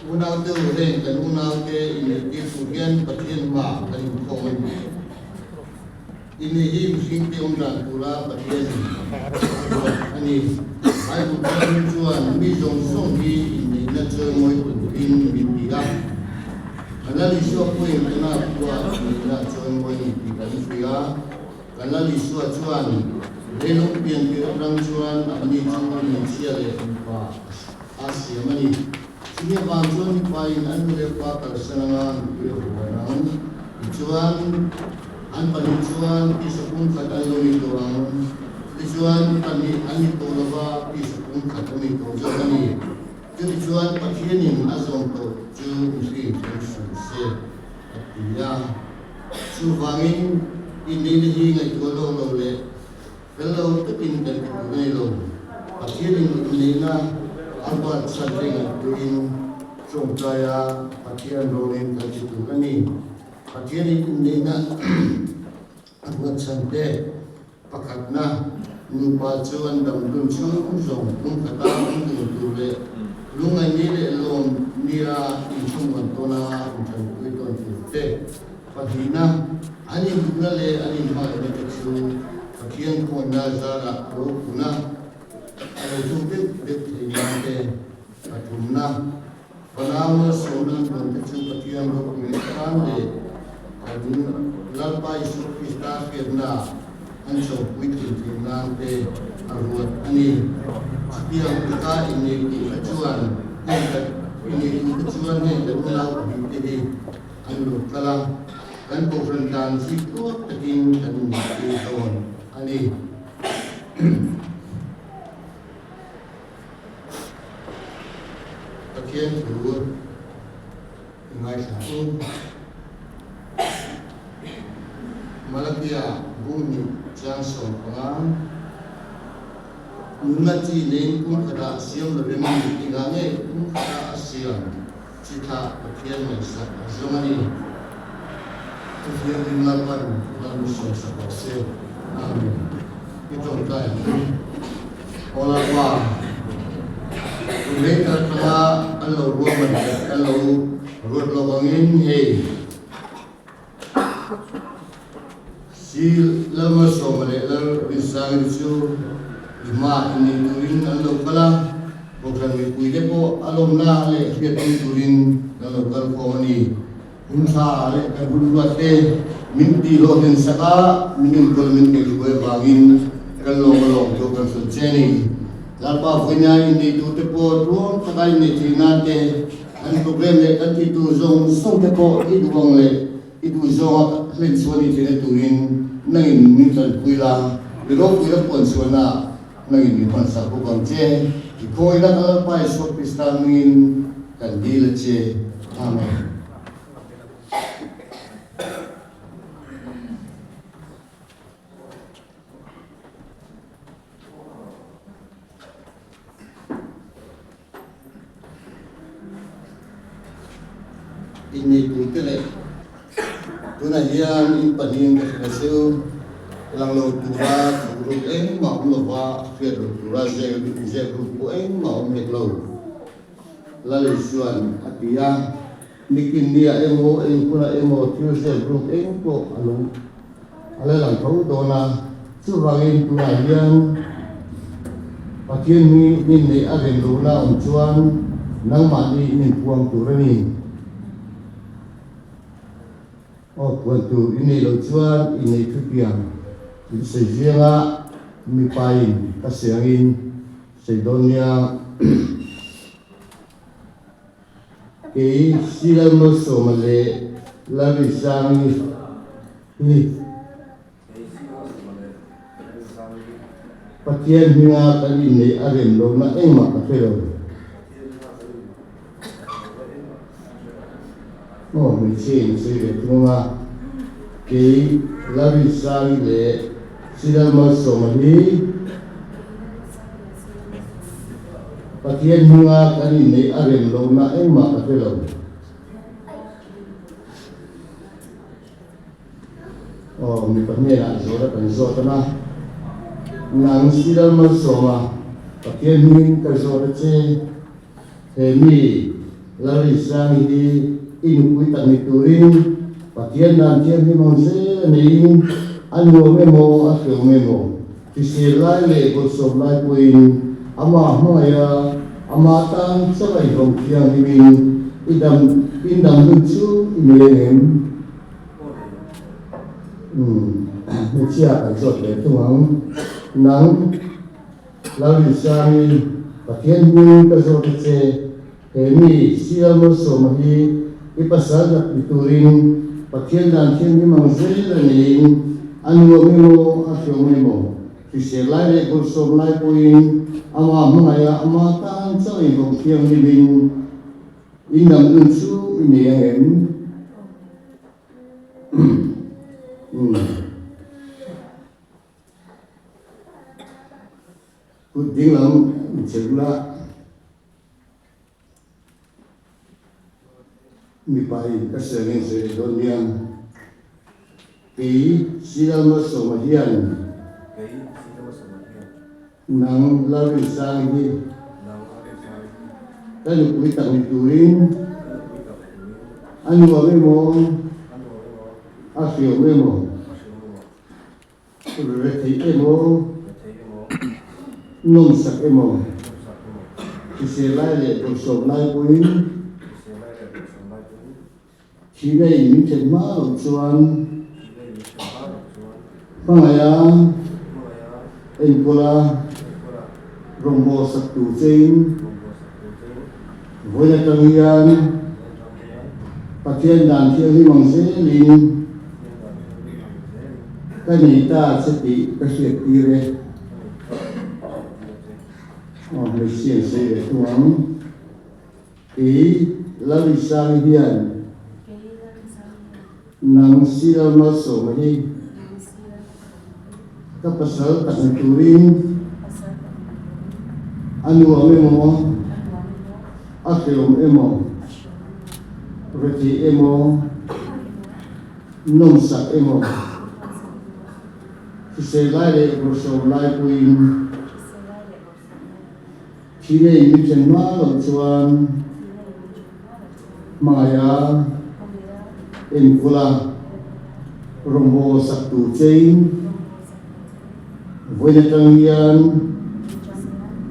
Unaute u heng kan unaute inneihtir tur hian Pathian hmaah kan inkhawm a ni. Inneih hi mihringte awm dan tura Pathian ruat a ni. Bible Thianghlim chuan mi zawng zawng hi inneihna chawimawi turin min ti a. Kan Lal Isua pawhin Kana khua inneihna chawimawi ni tih kan hria. Kan Lal Isua chuan leilung piantir atang chuan anni chu hmeichhia leh mipa a siam a ni. Chumi avang chuan mipain an nu leh pa kalsan anga nupui a huan ang. Tichuan, an pahnih chuan tisa pumkhat an lo ni tawh ang. Chutichuan, pahnih an ni tawh lova tisa pumkhat an ni tawh zawk a ni. Chutichuan, Pathianin a zawm tawh chu mihring then suh se, a ti a. Chuvangin, inneihna hi ngaihtuah lawk lo leh fel lo takin kan ti duh ngei lo. Pathianin inneihna a ruat chhan te ngaihtuahin tawngtaia Pathian rawlin kan ti tur a ni. Pathianin inneihna a ruat chhan te Pakhatna, nupa chu an dam dun chhung zawng kum khata awm dun tur leh lungngaihni leh lawm nia inchhungkawn tawna intanpui tawn tur te. Pahnihna, an induhna leh an inhmangaihna te chu Pathian khawnna zarah ropuna a lo tum deuh deuh thei nan te. Pathumna, fanau malsawmna an dawn te chu Pathian ropui tan leh kan Lalpa Isua Krista hriatna an chawpui thei thei nan te a ruat a ni. Chutiang taka inneihtu chuan heng kan inneihtu te chuan heng kan unau pahnih te hi an lo kal a, kan kohhran dan zik tluak takin kan inneihtir dawn a ni. Pathian thu i ngaithla u. Malakia bung hnih chiang 15, Nunna chi neiin kum khatah a siam lovem ni? Engah nge kum khatah a siam? Chi thlah Pathian ngaihsak a zawng a ni. Pathian in Lalpan Lal mi sawmsak rawh se. Amen. I tawngtai ang u. Aw Lalpa, kum rei tak atanga kan lo ruahman leh kan lo ruat lawk angin hei si Lalmalsawma leh Lalrinsangin chu i hmaah innei turin an lo kal a, Kohhran mipuite pawh a lawmna leh hriatpui turin kan lo kal khawm a ni. Hun tha leh kan hun ruat te min ti hlawhtlin sak a, min enkawl min kaihruai avangin kan lawm a lawm thu kan hrilh che a ni. Lalpa vawiina inneihtu te pawh tluang taka inneih theih nan te, kan program leh kan tih tur zawng zawng te pawh i duh ang leh i duh zawnga hlen chhuah ni theihna turin nangin min tanpui la, mi ropuina puan chhuahna nangin min hmansak bawk ang che. I khawina ka Lalpa Isua Krista hmingin kan dil a che. Amen. Inneihtu te leh tunah hian in pahnihin ka hrilh a che u, lang lo tura thu ruk engmah awm lova hriat loh tura zep ruk pawh engmah awm hek lo. Lali chuan a ti a, Nikin nia emaw eng hunah emaw thil zep ruk eng pawh a lo a la lang tho dawn a, chuvangin tunah hian Pathian hi min neih a rem lohna awm chuan nangmahni in inpuang tur a ni. Aw puan tur i neih loh chuan i nei thutiang in sawi zianga mipain ka siangin sawi dawn nia. Kei Silalmalsawma leh Lalrisangi hi Pathian hminga kan inneih a rem lohna engmah ka hre lo. Aw, hmeichhia in a sawi ve thung a, kei Lalrisangi leh Silalmalsawma hi Pathian hminga kan inneih a rem lohna engmah ka hre lo. Aw, mipa hnenah zawhna kan zawt ang a, Nang Siral Malsawma, Pathian hmingin ka zawt a che. He mi Lalrinsangi hi i nupui tak ni turin Pathian dan thianghlim ang zel a neiin a nuam emaw a hlawm emaw hrisel lai leh bawlhsawm lai pawhin amah hmangaih a, amah tan chawlaihlawm thianghlimin i dam in dam hun chu i nei ang em? Umm, hmeichhia kan zawt ve thung ang. Nang. Lalrinsangi, Pathian hming ka zawt a che, he mi Sial Malsawma hi i pasal dak ti turin Pathian dan thianghlim ang zel a neiin a nuam emaw a hreawm emaw hrisel lai leh bawlhsawm lai pawhin amah hmangaih a ama tan chauh inhawng thianghlimin in dam dun chu i nei ang em? Umm. Kut dinglam inchhekna mipain ka siangin sawi leh dawn nia. Kei Silalmalsawma hian nang Lalrinsangi hi ka nupui tak ni turin a nuam emaw a hriam emaw Retheih emaw, nawmsak emaw, hrisel lai leh bawlhsawm lai pawhin thihna in min then hma loh chuan hmangaiha enkawla rawngbawlsak tur chein vawi atang hian Pathian dan thianghlim ang zelin ka nei ta che tih ka hriat tir e. Aw, hmeichhia an sawi ve thung ang. Kei Lalisangi hian nang Sial Malsawma hi ka pasal tak ni turin a nuam emaw, a hreawm emaw, rethei emaw, nawmsak emaw, hrisel lai leh bawlhsawm lai pawhin thi nei min then hma loh chuan hmangaiha enkawla rawngbâwl sak tur chein vawiin atang hian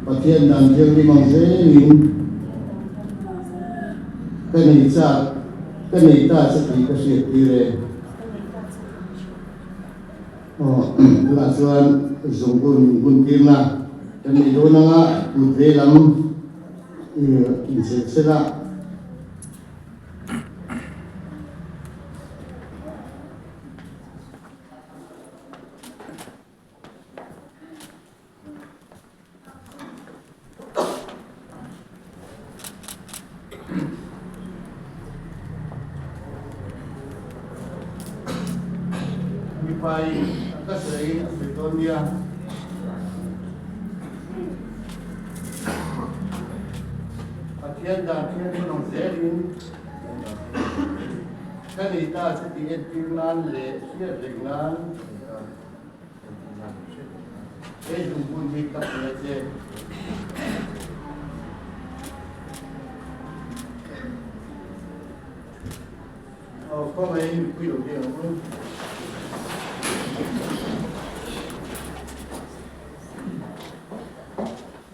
Pathian dan thianghlim ang zelin ka nei chak, ka nei ta che tih ka hriat tir e. Aw, tunah chuan zungkun inhuntirna kan nei dawn anga kut ve lam inchhel chhel a. Mipa in a ka sawiin a sawi dawn nia. Pathian dan thian hun ang zelin ka nei ta che tih entir nan leh hriat reng nan. He zungbun hi ka pe a che. Aw, khawngaih mipui lo ding ang u.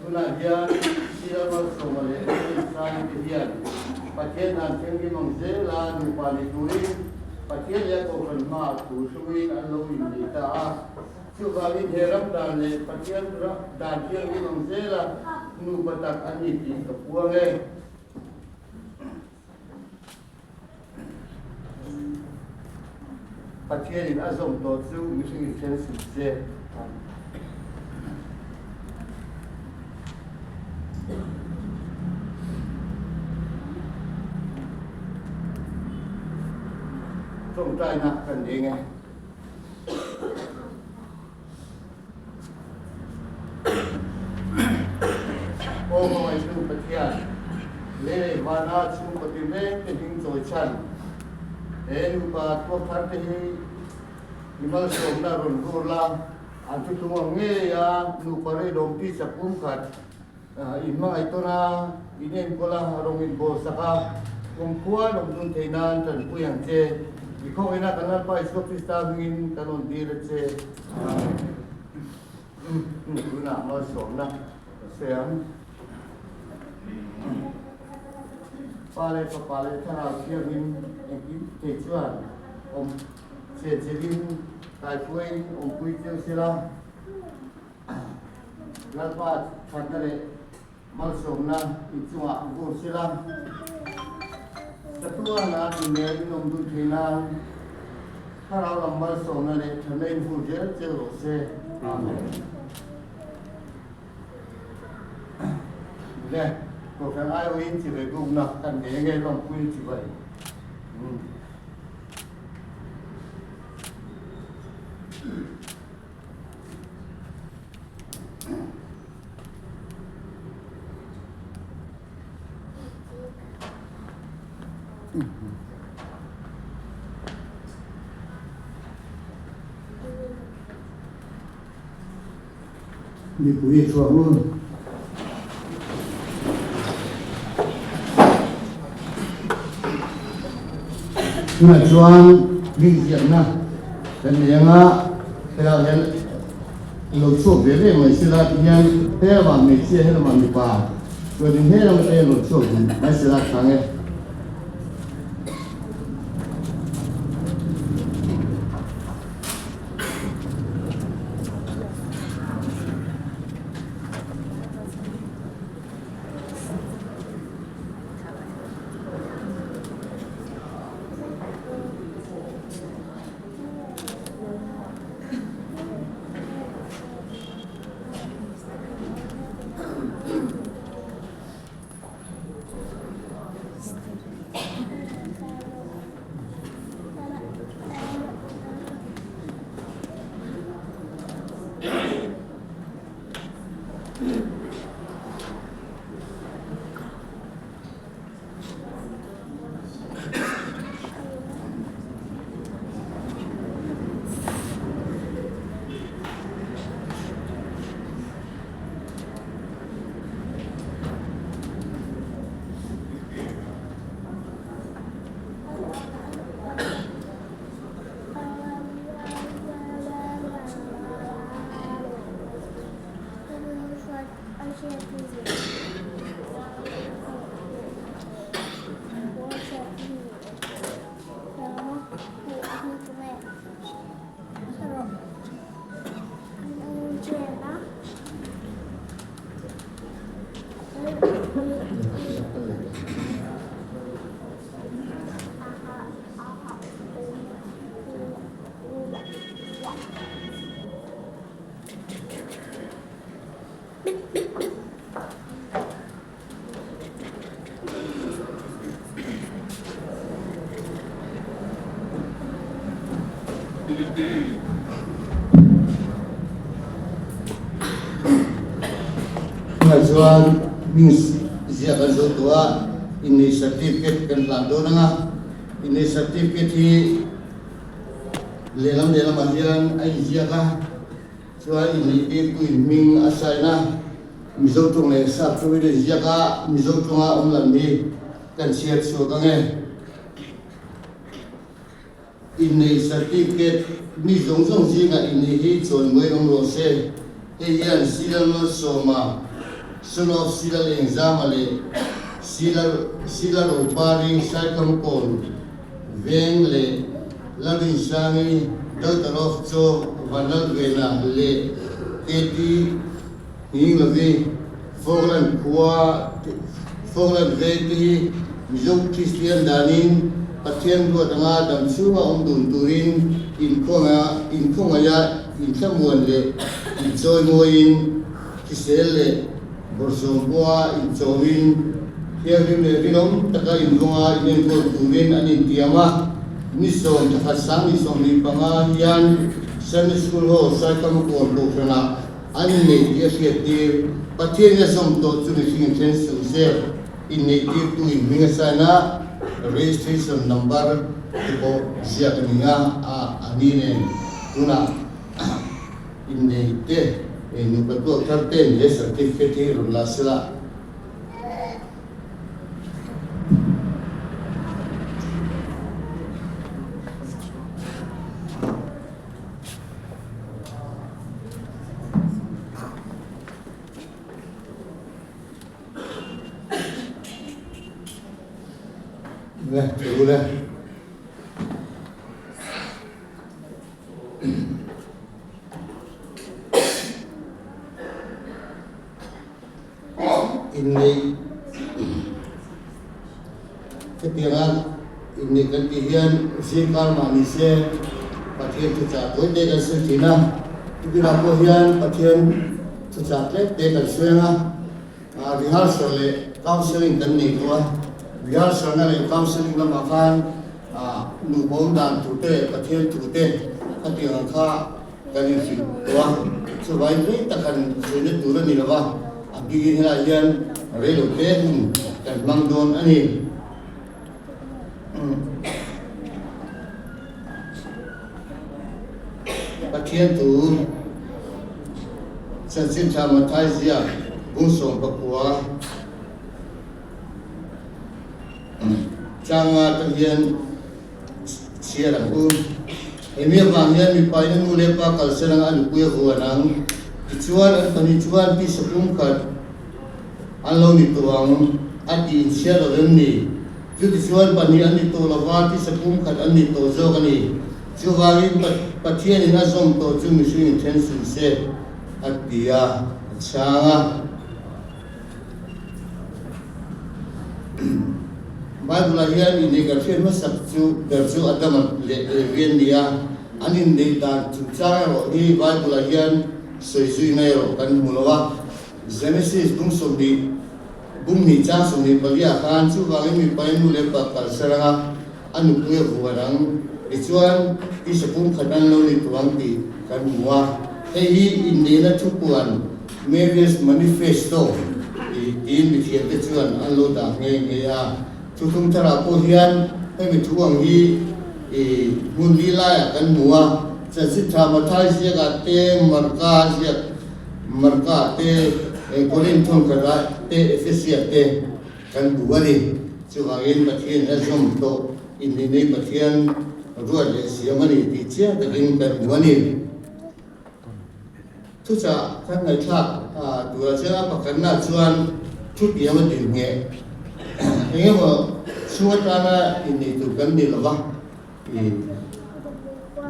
Tunah hian Sir Malsawma leh Rinsangi te hian Pathian dan thianghlim ang zela nupa ni turin Pathian leh a Kohhran hmaah thu hruaiin an lo innei ta a. Chuvangin he ram dan leh Pathian dan thianghlim ang zela nupa tak an ni tih ka puang e. Pathianin a zawm tawh chu mihringin then suh se. Tawngtaina kan ding e. Aw hmangaihtu Pathian, lei vana chhungkaw tinreng te hming chawi chhan he nupa tuak thar te hi i malsawmna rawn vur la, an thutlung ang ngei a nupa reilawm tisa pum khat in hmangaih tawn a, in enkawl a, rawng in bawl sak a, kumkhua lawm dun thei nan tanpui ang che. I khawngaihnah kan Lalpa Isua Krista hmingin kan rawn dil a che. Tunah malsawmna ka sawi ang. Pa leh Fapa leh Thlarau Thianghlim engkim thei chuan awm chenchilhin kaihruaiin awmpui cheu sela, Lalpa thatna leh malsawmna inchungah vur sela, chatuana inrel inawm dun thei nan Thlarau lam malsawmna leh thatna in vur zel cheu rawh se. Amen. Le, Kohhran aiawhin chibai bukna kan nei nge lawmpui chibai. Mipui a chhuak ngun. Tunah chuan rinziakna kan nei anga helaiah hian lo chhuak ve reng mai sela tihian helamah hmeichhia helamah mipa chuanin helam atang hian lo chhuak dun mai sela chhang e. Tunah chuan news ziak an zo tawh a, innei certificate kan hlan dawn ang a, innei certificate hi lehlam lehlamah hian a inziak a, chuan innei tirtu inhming a sign a, Mizo tawng leh sap tawngin a inziak a, Mizo tawnga awm lam hi kan chhiar chhuak ang e. Inneih certificate mi zawng zawng zingah inneih hi chawimawi awm rawh se. Hei hian Silal Malsawma, Son of Silal Engzama leh Silal Silal Ropari Saikamkawn Veng leh Lalrinsangi, Daughter of Chaw Vanlalvena leh KT Nghinglovi, Falkland khua Falkland Veng te hi Mizo Kristian danin. Pathian ruat anga dam chhunga awm dun turin inkhawngaiha inthlamuan leh inchawimawiin hrisel leh bawrhsawm pawha inchawmin thianghlim leh rinawm taka invawnga inenkawl turin an intiam a. Ni 11 2025 hian Sunday School Hall Saikhamakawn Kohhranah an inneih tih a hriattir. Pathianin a zawm tawh chu mihring inthen suh se, inneihtirtu in hming a sign a, registration number te pawh ziak a ni a, a ni nen tunah innei te nupa tuak thar ten he certificate hi rawn la sela. Le, thu le. Inneih hetianga inneih kan tih hian zirkar mah ni se Pathian thuchah tawi te kan sawi thin a, tupinah pawh hian Pathian thuchah tlem te kan sawi ang a, rehearsal leh counselling kan nei tawh a, rehearsal na leh counselling lamah khan nupa awm dan tur te leh Pathian thu te khatiang ang kha Kan inhrilh tawh a, chuvangin rei tak han sawi tur a ni lo va, a bikin helaiah hian rei lo te hun kan hmang dawn a ni. Pathian thu Chanchin Tha Mathai ziak bung 19 tlanga atang hian Chhiar ang u. Hemi avang hian mipa in a nu leh pa kalsan anga a nupui a vuan ang. Tichuan, an pahnih chuan tisa pum khat an lo ni tawh ang a tih in chhiar lo em ni? Chutichuan pahnih an ni tawh lova tisa pum khat an ni tawh zawk a ni. Chuvangin Pathianin a zawm tawh chu mihring in then suh se a ti a, a chhang a. Bible-ah hian inneih kan hriat hmasak chu ber chu Adama leh Evi an ni a, an inneih dan chungchang erawh hi Bible-ah hian sawi zuina erawh kan hmu lo a. Genesis bung 20 bung hnih chang 24 ah khan chuvangin mipa in nu leh pa kal ser anga a nupui a vuan ang tichuan tisa pumkhat an lo ni tawh ang tih kan hmu a. Hei hi inneihna thupuan Marriage Manifesto tih tiin mithiamte chuan an lo dah nghe nghe a. Thuthlung tharah pawh hian hemi thu ang hi hmun li laiah kan hmu a, Chanchin Tha Mathai ziakah te, Marka ziak Marka te, Korinth thawnkhatah te, Efesia te kan hmu a ni. Chuvangin Pathian a zawm tawh inrinei Pathian ruat leh siam a ni tih chiang takin kan hmu a ni. Thuchah kan ngaihthlak turah chuan a pakhatna chuan thu piang a din ngheh. Eng emaw chhung atana innei tur kan ni lova,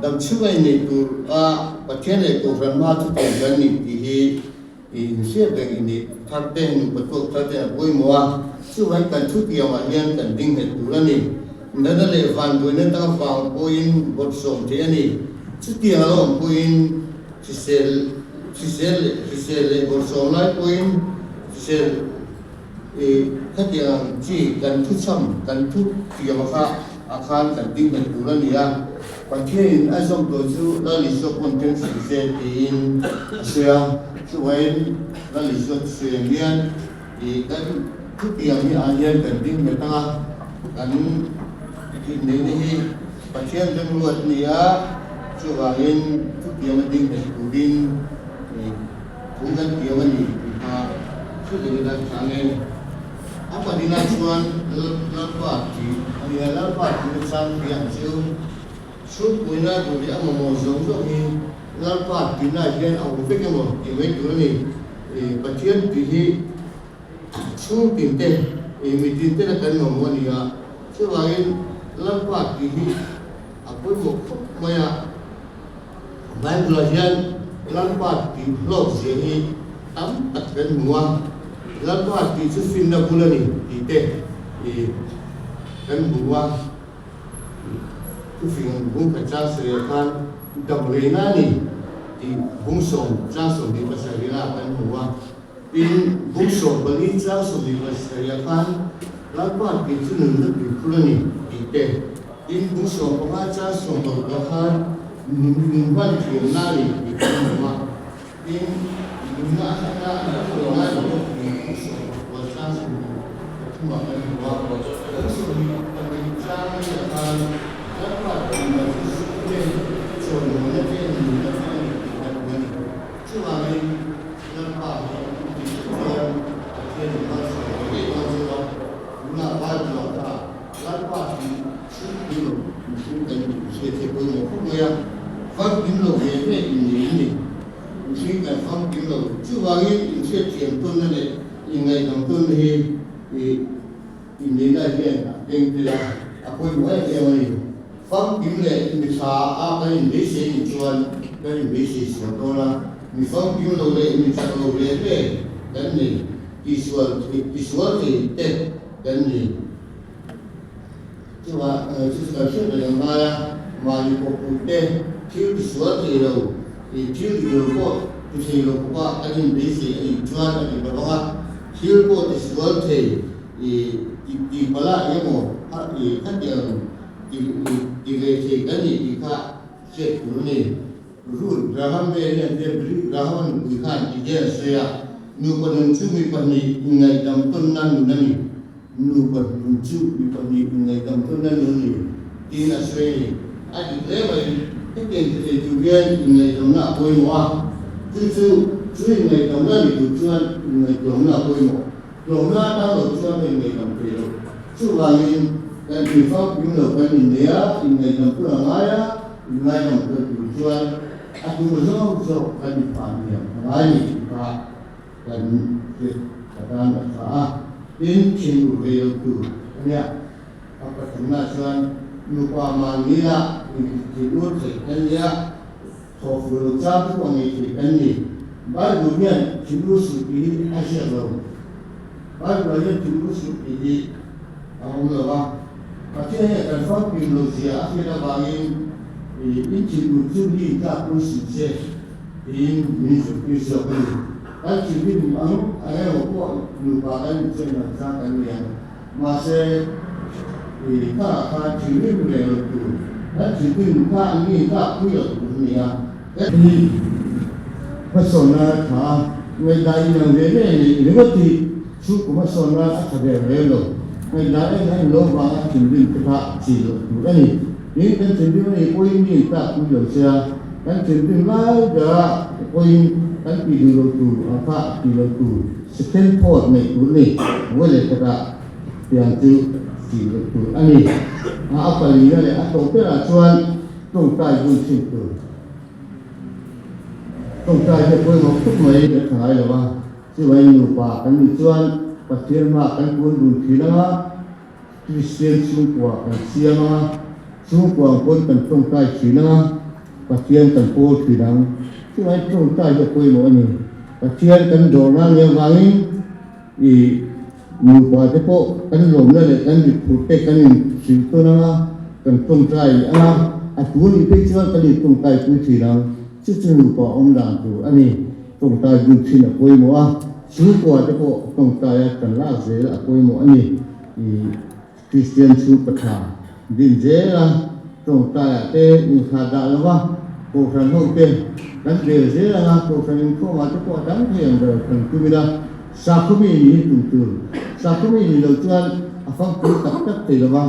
dam chhunga innei tur a Pathian leh Kohhran hmaa thu piang kan ni tih hi inhriat reng inneih thar te, nupa tuak thar te a pawimawh a, chuvangin kan thu piangah hian kan ding nghet tur a ni. Nana leh vanduaina tang vang pawhin bawrhsawm theih a ni. Chutiang a lo awm pawhin hrisel hrisel leh hrisel leh bawrhsawm lai pawhin hrisel ih khatiang ang chi kan thuchham kan thu tiam a kha ah khan kan ding nghet tur a ni a. Pathianin a zawm tawh chu Lal Isua pawn then hrilh se tiin a sawi a. Chuvangin Lal Isua thusawi ang hian ih kan thutiang hi ah hian kan ding nghet ang a, kan inneihna hi Pathian remruat a ni a, chuvangin thutiang a ding nghet turin thu kan tiam a ni tih kha thu dik a chang e. A pahnihna chuan Lalpa tih a ni a, Lalpa tih na chang tih ang chu chhungpuina duh leh a mamawh zawng zawng hi Lalpa tihna hian a awm vek emaw tih mai tur a ni. Pathian tih hi chhungtin te, mitin tena kan mamawh a ni a, chuvangin Lalpa tih hi a pawimawh khawp mai a. Bible-ah hian Lalpa tih hlawk zia hi tam tak kan hmu a, Lalpa tih chu finna bul a ni tih te kan hmu a. Thufing bung khat chang sarih khan dam reina a ni tih bung sawm chang 27 ah kan hmu a. Tin, bung 14 chang 27 khan Lalpa tih chu nunna tuikhur a ni tih te, tin, bung 15 chang 16 ah khan nun hman thiamna a ni tih kan hmu a. Tin, nunna a hlatna a nih chuan a ni bawk tih bung 19 chang 23 ah kan hmu a. Bung 24 chang ania khan Lalpa tih mah chu sum te, chawimawnna te, nunna te a ni tih kan hmu a ni. Chuvangin Lalpa hi tih te chuan Pathian in malsawm ve ngei dawn chu a, tunah Bible-ah kha Lalpa tih chhungpui lo mihring kan tih hriat hi a pawimawh khawp mai a, famkim lo ve ve in ni in ni. Mihring kan famkim lo. Chuvangin inhriatthiam tawnna leh inngaihlam tawnna hi inneihna hian a keng tel a, a pawimawh em em a ni. Famkim leh mi tha a kan inbeisei nih chuan kan inbeisei sual dawn a, mi famkim lo leh mi chak lo ve ve kan nei, tisual tisual thei te kan ni. Chuvah chu chu kan hriat reng ang ngai a, mahni kawppui te thil tisual thei lo, thil dik lo pawh ti thei lo bawk a kan inbeisei a nih chuan a dik lo vang a, thil pawh tisual thei tih palh a emaw khatiang ti ve thei kan nih tih kha hriat tur a ni. Ruth Graham Bell hian te Graham-a nupui khan ti hian a sawi a, Nupa nun chu mi pahnih inngaihdam tawnna nun a ni. Nupa nun chu mi pahnih inngaihdam tawnna nun a ni, tiin a sawi a ni. A dik hle mai, hetiang ti thei tur hian inngaihdamna a pawimawh a, chu chu chu inngaihdamna ni tur chuan inngaihtlawmna a pawimawh. Tlawmna atang lo chuan ka inngaihdam thei lo. Chuvangin, kan infangkim lo kan innei a, inngaihdam tur a ngai a, inngaidam tur tur chuan a tur zawk zawk kan inphah hniam a ngai ni tih kha kan hriat ka tan a tha a. Tin, thinur ve lo tur a nia. A pathumna chuan nupa mahni ah inthinur theih kan nia. Thawhfur lo chang chu pawh ngei thei kan ni. Bible hian thinur suh tih hi a ziak lo. Bible ah hian thinur suh tih hi a awm lo a. Pathian hian kan famkim lo zia a hriat avangin in thinur chu mi in tlak pui suh che tiin min zirtir zawk a ni. Kan thinrim ang ang emaw pawh nupa kan inchen lo chang kan ni ang. Mahse, i kha khan thinrim reng lo tur, kan thinrim kha an mi kha pui lo tur a ni a. Hi hmasawnna a tha a, ngaihdan inang ve ve nei ringawt hi chhungkaw hmasawnna a tha ber reng lo. Ngaihdan en a inlo vanga thinrim te kha chi loh tur a ni. Tin, kan thinrim a nih pawhin mi in tlak pui lo che a, kan thinrim lai bera pawhin kan tih duh loh tur ang kha tih loh tur. Second thought neih tur ni, vawi leh khatah tiang chu tih loh tur a ni. A palina leh a tawh berah chuan tawngtai bun thin tur. Tawngtai hi a pawimawh khawp mai kan tha ngai lo a, chuvangin nupa kan nih chuan Pathian hmaah kan kun dun thin ang a, Kristian chhungkua kan siam ang a, chhungkua ang pawn kan tawngtai thin ang a, Pathian kan pawl thin ang. Chuvangin tawngtai hi a pawimawh a ni. Pathian kan dawrna nia vangin i nupa te pawh kan lawmna leh kan ritphurh te kan inhrilh tawn ang a, kan tawngtai ang a, a tu nih phei chuan kan intawngtai pui thin ang. Chu chu nupa awm dan tur a ni. Tawngtai bun thin a pawimawh a, chhungkua te pawh tawngtaia kan lak zel a pawimawh a ni. I Kristian chhungkaw tha din zel a, tawngtaiah te inthlah dah lo va, Kohhran ho te kan bel zel ang a, Kohhran inkhawmah te pawh a dang thei ang ber kan tum ila, sakhaw mi nih hi tum tur. Sakhaw mi nih loh chuan a famkul tak tak thei lo va,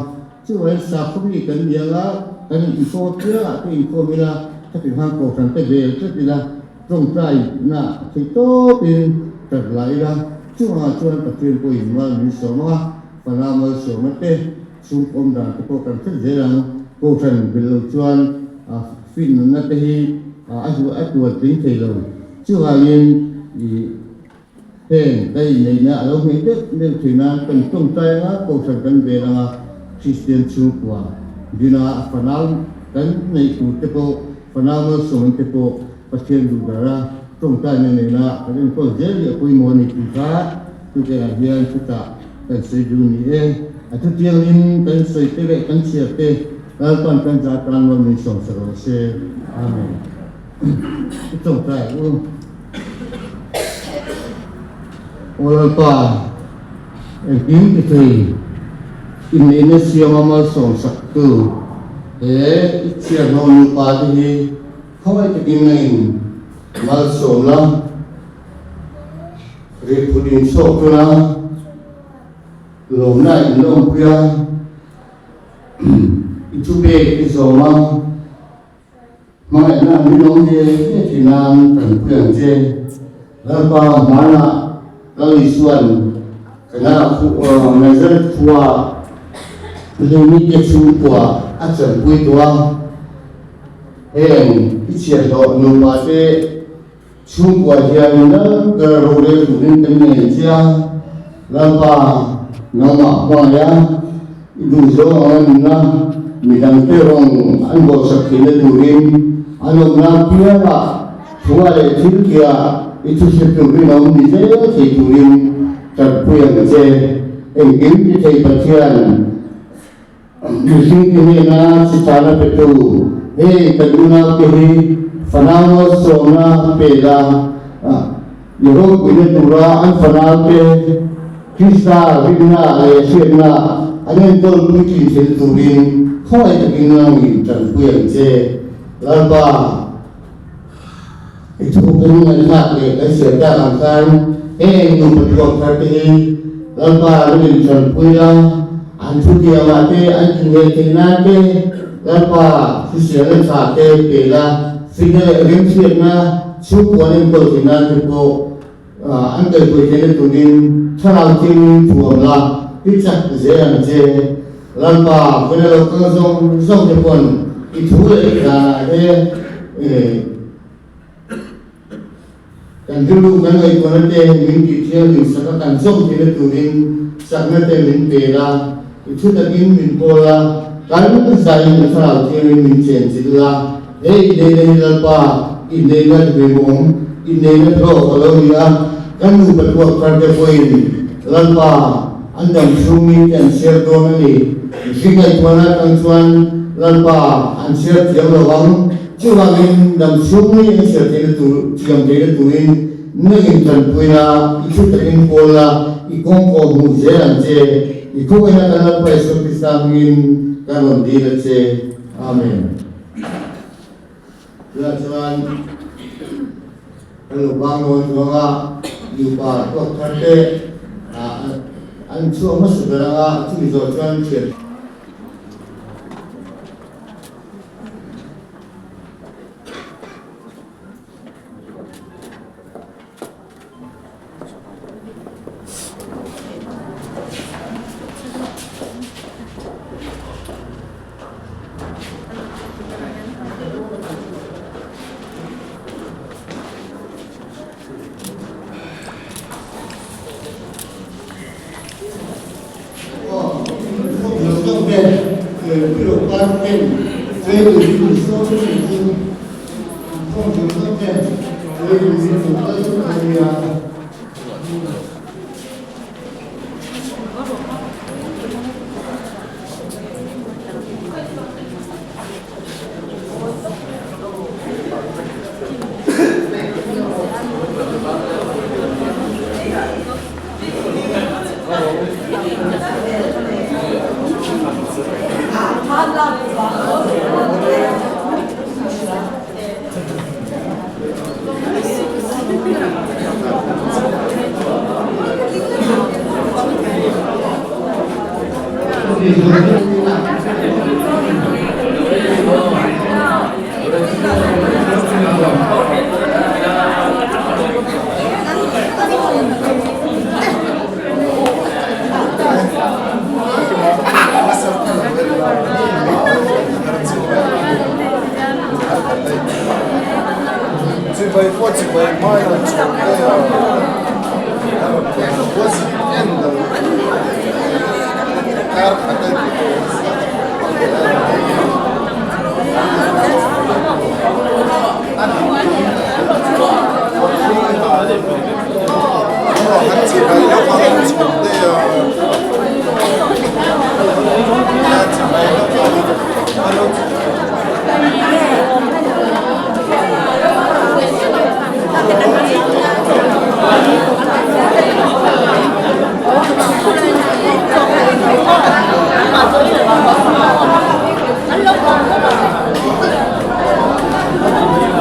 chuvangin sakhaw mi kan ni ang a, kan inkhawm apiangah te inkhawm ila, khati khan Kohhran te bel tlat ila, Tawngtaina theih tawpin tat la ila, chungah chuan Pathian pawhin mal min sawm ang a, Fana malsawmna te, chhungkawm dan te pawh kan hret zel ang. Kohhran bil lo chuan finna te hi a a tual tling thei lo. Chuvangin i heng ka inneihna a lo hmeh deuh deuh thei nan kan tawngtai ang a, Kohhran kan vel ang a, Kristian chhungkua dina fanau kan neih tur te pawh Fanau malsawm te pawh Pathian duh dar a, tawngtaina nena kan enkawl zel hi a pawimawh a ni tih kha chutiangah hian chutah kan sawi duh ni e. A thutiangin kan sawi te leh kan chhiar te. Lalpan kan za tan mawi min sawmsa rawh se. Amen. I tawngtai ang u. Aw Lalpa, engkim ti thei inneihna siama malsawmsaktu he i chhiarhlawh nupa te hi khawngaih takin nangin malsawm la, rihphut inchhawk tuna lawmna in lawmpui a, i thupek i zawm a. Hmangaihna min awm ve ve thin nan kan pui ang che. Lalpa hmanah Lal Isua'n kana Nazareth khua Hlimi te chhungkua a chanpui tawh a. Heng i chhiahhlawh nupa te chhungkua hian lal ber rorel turin kan nei che a. Lalpa nangmah hmangaih a, i duhzawng anga nunna midangte rawng an bawhsak theihna turin an awmna piangah thunga leh thil tia i thuhre tur rinawm ni zel thei turin tanpui ang che. Engkim ti thei Pathian mihringte hnena chitana petu hei kan unaute hi fanau malsawmna pe la, I ropuina tura an fanaute Krista rinna leh hriatna an enkawl puitling thil turin khawngaih takin nangin tanpui ang che. Lalpa, i thu kan ngaihthlak leh kan siam tak ang khan heng nupa thuam thar te hi Lalpa nangin tanpui la, an thutiamah te an inngei theih nan te Lalpa hriselna tha te pe la, fitna leh remhriatna Chhungkua an enkawl theih nan te pawh an kaihhruai theihna turin thlarau thiangin thuam la, i chak zel ang che. Lalpa, vawiin a lo kal zawng zawng te pawn i thu leh i danah te kan rilru kan ngaihtuahna te min tih thianghlim sak a, kan zawm theihna turin chakna te min pe la, i thu takin min pawl a, kan zain i thlarau thiangin min chenchilh la. He inneihna hi Lalpa inneihna hlimawm, inneihna hlawk a lo ni a, kan nupa tuak thar te pawhin Lalpa an dam chhungin te an chhiar dawn a ni. Mihring ngaihtuahna atang chuan Lalpa an chhiar thiam lo ang, chuvangin dam chhungin an chhiar theihna tur, thiam theihna turin nangin tanpui la, i thu takin kawl la, i kawngkaw hmuh zel ang che, i khawngaihna kan Lalpa Isua Krista hmingin kan rawn dil a che. Amen. Tunah chuan kan lo bang dawn chuanga nupa tuak thar te an chhuak hmasa ber anga chumi zawh chuan thian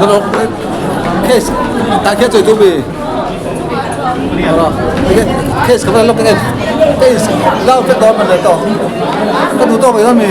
Case tah khian chawi tum mi case ka va lawk em case down vek dawn mawle tawh ka duh tawk mai dawn mi.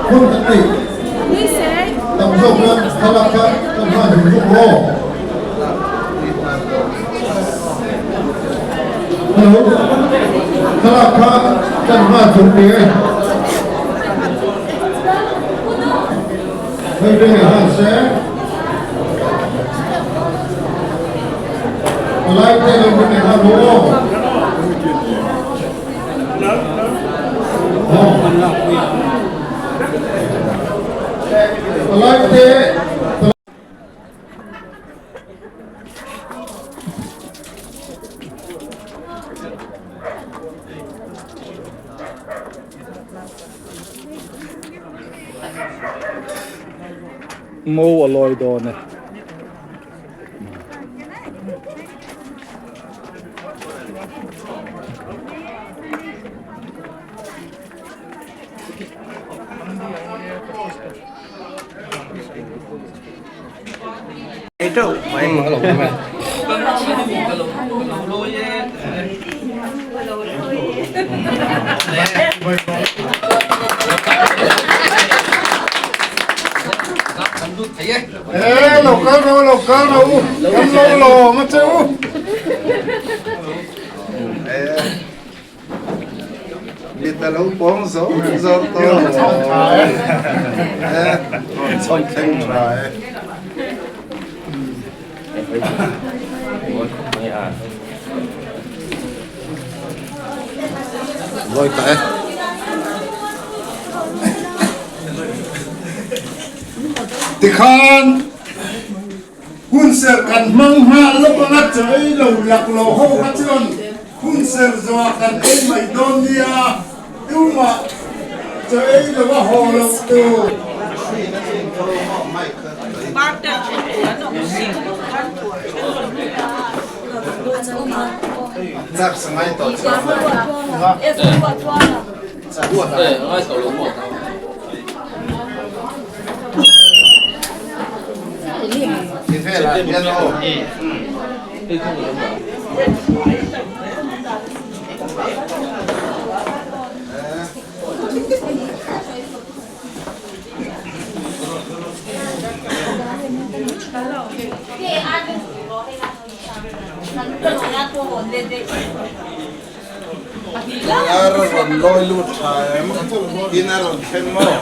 Hun kan neih tam zawk nan thlalak kha kan hman him bawk aw. Hello, thlalak kha kan hman chung ni e. Hei veng ah han se. Palai te lo hun eh han aw. Palai te Mo a lawi dawn e. Ê, lo kal rawh, lo kal rawh u, kan lo lawm a che u. Mit a lo pawng zo zo tawh. Rawn thleng tha e. Lawi ta e. Tikhan Hunserh kan hmang nghal lawk anga chaw ei lo lak lo ho kha chuan hunserh zawhah kan ei mai dawn nia, tumah chaw ei lo a haw loh tur. Ar a rawn lawi lut tha em? In a rawn thleng maw?